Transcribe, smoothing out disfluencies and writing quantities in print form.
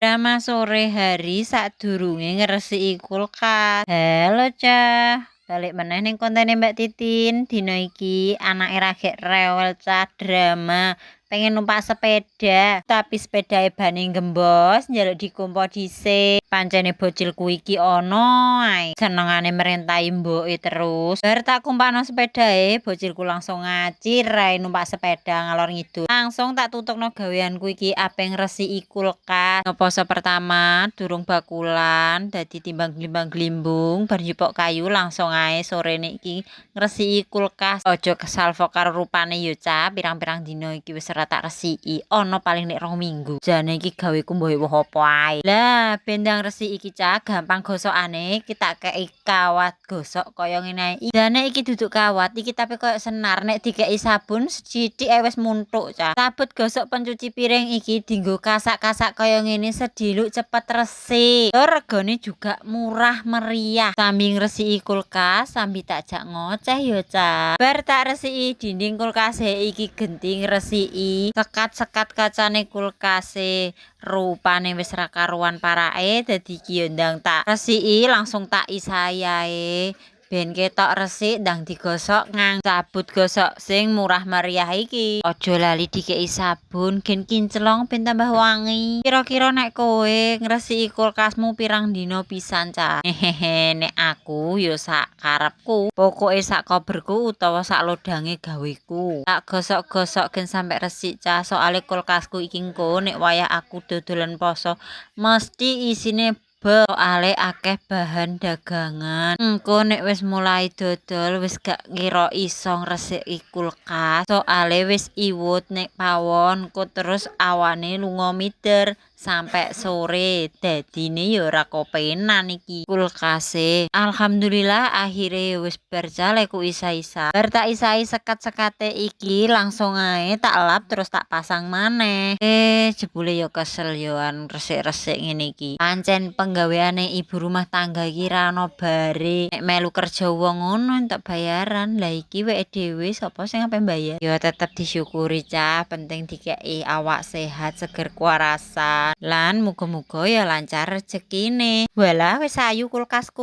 Drama sore hari sadurunge ngresiki kulkas. Halo, Cah, balik meneh ning kontene Mbak Titin. Dina iki anake ragek rewel, Cah, drama pengen numpak sepeda, tapi sepedae bane gembos, njaluk dikumpo dhisik. Pancene bocilku iki ana ae, senengane merintahi mboke terus. Bar tak kumpakno sepedae, bocilku langsung ngacir ae numpak sepeda ngalor ngidul. Langsung tak tutukno gaweanku iki, ape ngresiki kulkas. Poso pertama durung bakulan, dadi timbang glimbang-glimbung, bar njupuk kayu langsung ae sorene iki ngresiki kulkas. Aja kesalfo karo rupane yo, Cah, pirang-pirang dina iki wis ora tak resiki, ana paling nek 2 minggu. Jane iki gaweku mboh woh apa ae. Lah, ben ndang resik iki, Cah, gampang gosokane, iki tak kei kawat gosok kaya ngene ae. Jane iki duduk kawat iki, tapi koyo senar, nek dikei sabun sithik ae wis muntuk, Cah. Sabut gosok pencuci piring iki dinggo kasak-kasak kaya ngene, sediluk cepet resik. Tur regane juga murah meriah. Sambi ngresiki kulkas sambi tak jak ngoceh yo, Cah. Bar tak resiki dinding kulkase iki, genti ngresiki sekat-sekat kacane kulkase. Rupane wis ra karuan parake, dadi iki yo ndang tak resiki, langsung tak isahi ae ben ketok resik, ndang digosok nganggo sabut gosok sing murah meriah iki. Aja lali dikei sabun gen kinclong, ben tambah wangi. Kira-kira nek kowe ngresiki kulkasmu pirang dina pisan, Cah? Hehehe, nek aku yo sak karepku, pokoke sak koberku utawa sak lodange gaweku. Tak gosok-gosok gen sampe resik, Cah, soale kulkasku iki engko nek wayah aku dodolan poso mesti isine soale akeh bahan dagangan. Engko nek wis mulai dodol wis gak ngira iso ngresiki kulkas, soale wis iwut nek pawon, engko terus awane lunga mider sampe sore, dadine ya ora kopenan iki kulkase. Alhamdulillah, akhire wis bar, Cah, leku isa-isa. Bar tak isahi sekat-sekate iki langsung ae tak lap, terus tak pasang maneh. Eh, jebule ya kesel yoan resik-resik ngene iki. Pancen penggaweane ibu rumah tangga iki ra ono bare. Nek melu kerja wong ngono entuk bayaran, lah iki weke dhewe, sapa sing ape mbayar? Ya tetep disyukuri, Cah, penting dikeki awak sehat, seger kewarasan, lan muga-muga ya lancar rezekine. Walah, wis ayu kulkasku.